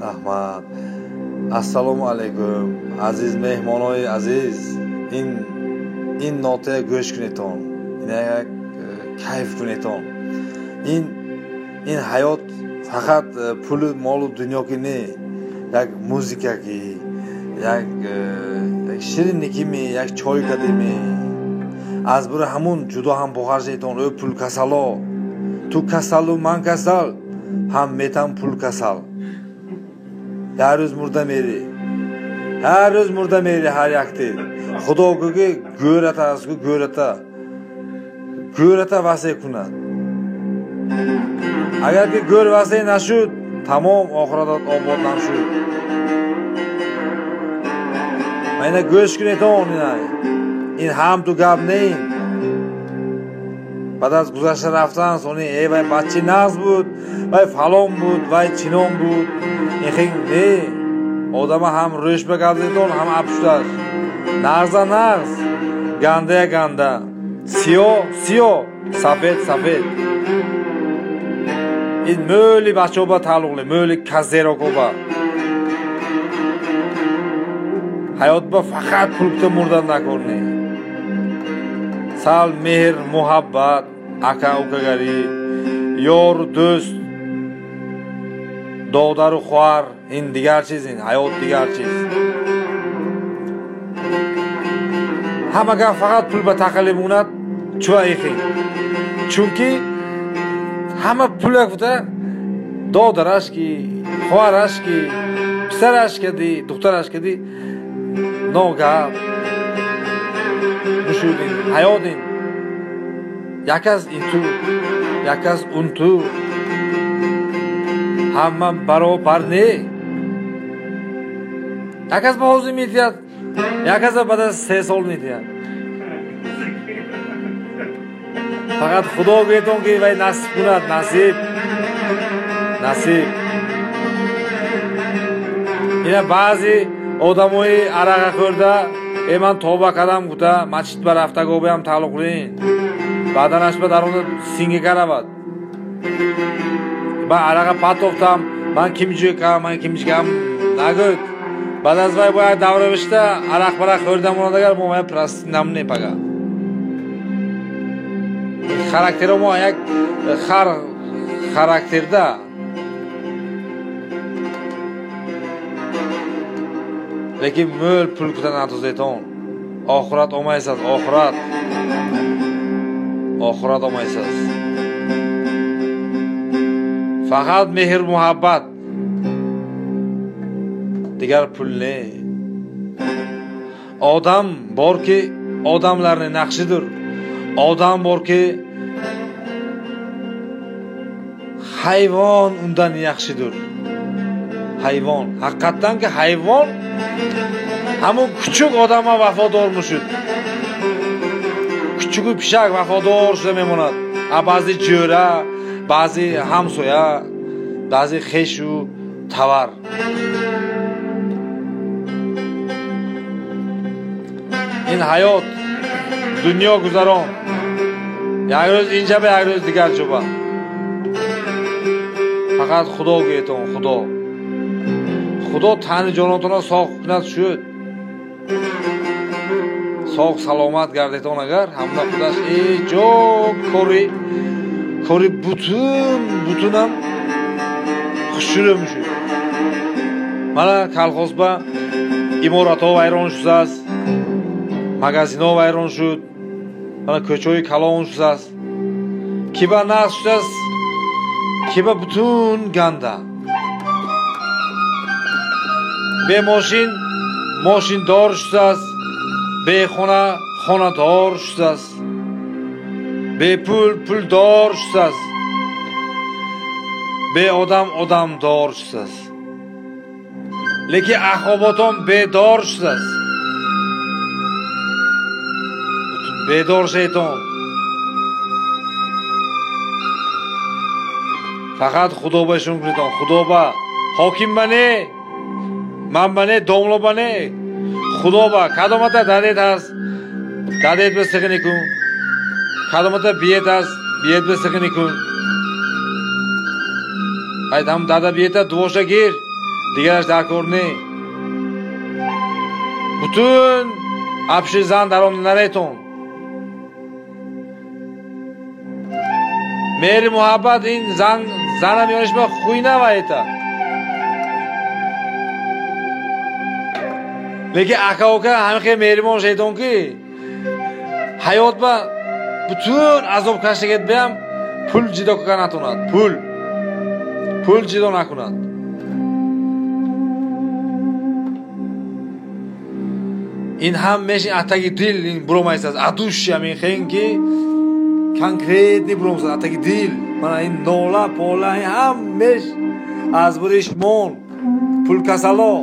Раҳмат. Ассалому алайкум, азиз меҳмонои азиз. Ин нотая гӯш кунедтон, ина як кайф кунедтон. Ин ҳаёт фақат пулу молу дунё ки не, як музика ки, як ширинникими, як чой кадими. Аз бури ҳамун ҷудо ҳам бохаршедтон. Ӯ пул касало, ту касалу ман касал, ҳам метам пул касал. Ҳар рӯз мурда мери, ҳар рӯз мурда мери ҳар якти. Худо гӯги гӯрата аст, гӯ гӯрата, гӯрата васеъ кунад. Агар ки гӯр васеъ нашуд, тамом охиратат обод нашуд. Ина гӯш кунедон, ина ин ҳам ту гап не. Баъд аз гузашта рафтан сони э вай бачи нағз буд, вай фалон буд, вай чинон буд. Ин хел не. Одама ҳам рӯш ба гап зедон, ҳам апушташ. Нағза нағз, гандая ганда, сиё сиё, сафед сафед. Ин мӯли бачаҳо ба тааллуқли, мӯли казерокоба. Ҳаёт ба фақат пул кута мурдан накор не. Сал меҳр, муҳаббат, ака укагарӣ, ёру дӯст, додару хоҳар, ин дигар чиз, ин ҳаёт дигар чиз. Ҳама гап фақат пул ба тақали монад, чуа ихи. Чунки ҳама пул гуфта додараш ки, хоҳараш ки, писараш кади, духтараш кади, ногап мушуд ин ҳаёт ин. Як аз ин ту, як аз он ту, ҳама баробар не. Як аз ба ҳозир метиҳад, як аз баъд аз 3 сол метиҳад. Фақат Худо гӯедон ки вай насиб кунад, насиб, насиб. Ина баъзе одамои арақа хӯрда, э ман тоба кардам гуфта, масҷид ба рафтагобиам тааллуқли. Баъданаш ба дарона синги каравад. Ман арақа патофтам, ман кимҷикам, ман кимҷикам нагӯд. Баъд аз вай бояд давра бишта арақ барақ хӯрда монадагар мо вай прости намне пага. Характеро мо як хар характерда. Лекин мӯл пул кута натузетон. Охират омайсаз, охират. Охират омайсаз. Фақат меҳр муҳаббат. Дигар пул не. Одам борки odamlarning naqshidir. Odam borki hayvon undan yaxshidir. Hayvon, haqiqatdanki hayvon hamon kuchuk odamga vafodor mushud. Kuchugu pishak vafodor shуда memonад. A ba'zi jo'ra, ba'zi hamsoya, ba'zi xeshu tavar. Ин ҳаёт дунё гузарон. Як рӯз инҷа ба, як рӯз дигар ҷоба. Фақат Худо гӯетон, Худо. Худо тани ҷонотонро соғ кунад шуд. Соғ саломат гардетон агар, ҳамда худаш ҷо кори, кори бутун, бутунам хушрӯ мешуд. Мана колхозба иморатҳо вайрон шудааст, магазинҳо вайрон шуд, мана кӯчаҳои калон шудааст. Ки ба нақс шудааст, ки ба бутун ганда. Бе мошин мошиндор шудааст, бе хона хонадор шудааст, бе пул пулдор шудааст, бе одам одамдор шудааст. Лекин ахоботон бедор шудааст. Бедор шайтон. Фақат Худо ба ишон кунедон, Худо ба ҳоким ба не, ман ба не, домло ба не, Худо ба. Кадомата дадет ҳаст, дадет ба сиғини кун. Кадомата биет ҳаст, биет ба сиғини кун. Ай там дада биета дувоша гир, Дигараш дар кор не. Бутун апши зан даром наретон. Меҳри муҳаббат ин зан зана миёниш ба хуйна ваета. Лекин ака ука ҳамин меҳрибон шайтон ки ҳаёт ба бутун азоб кашигет биям пул ҷидо карда натонад. Пул ҷидо накунад. Ин ҳам мешин атаги дил ин буромайсаз. Адуш ҳамин хен ки конкретни буромсаз атаги дил. Мана ин нола пола ин ҳам меш аз буриш мон пул касало.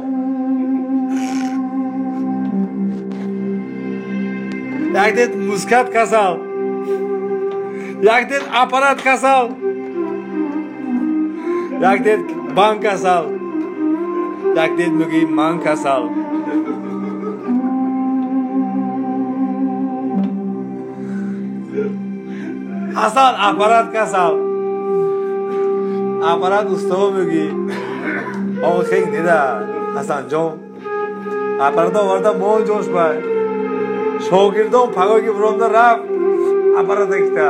Як дед мускат касал. Як дед аппарат касал. Як дед банк касал. Як дед мегӯи ман касал. Ҳасан аппарат касал. Аппарат устово мегӯи. Охег неда Ҳасанҷон. Аппарат оварда мон ҷош бай. Шогирдон пагоҳи буромда рафт аппарата кита.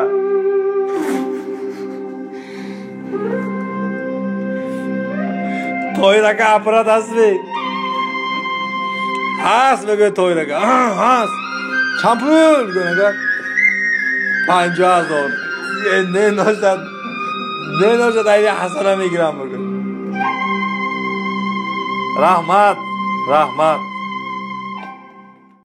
Тоҳир ака аппарат ҳастми? Ҳаст мегӯяд Тоҳир ака. Ҳаст. Чанд пул? Мегӯяд ака. 50,000. Не ношад. Не ношад айни Ҳасана мегирам мегӯяд. Раҳмат, раҳмат.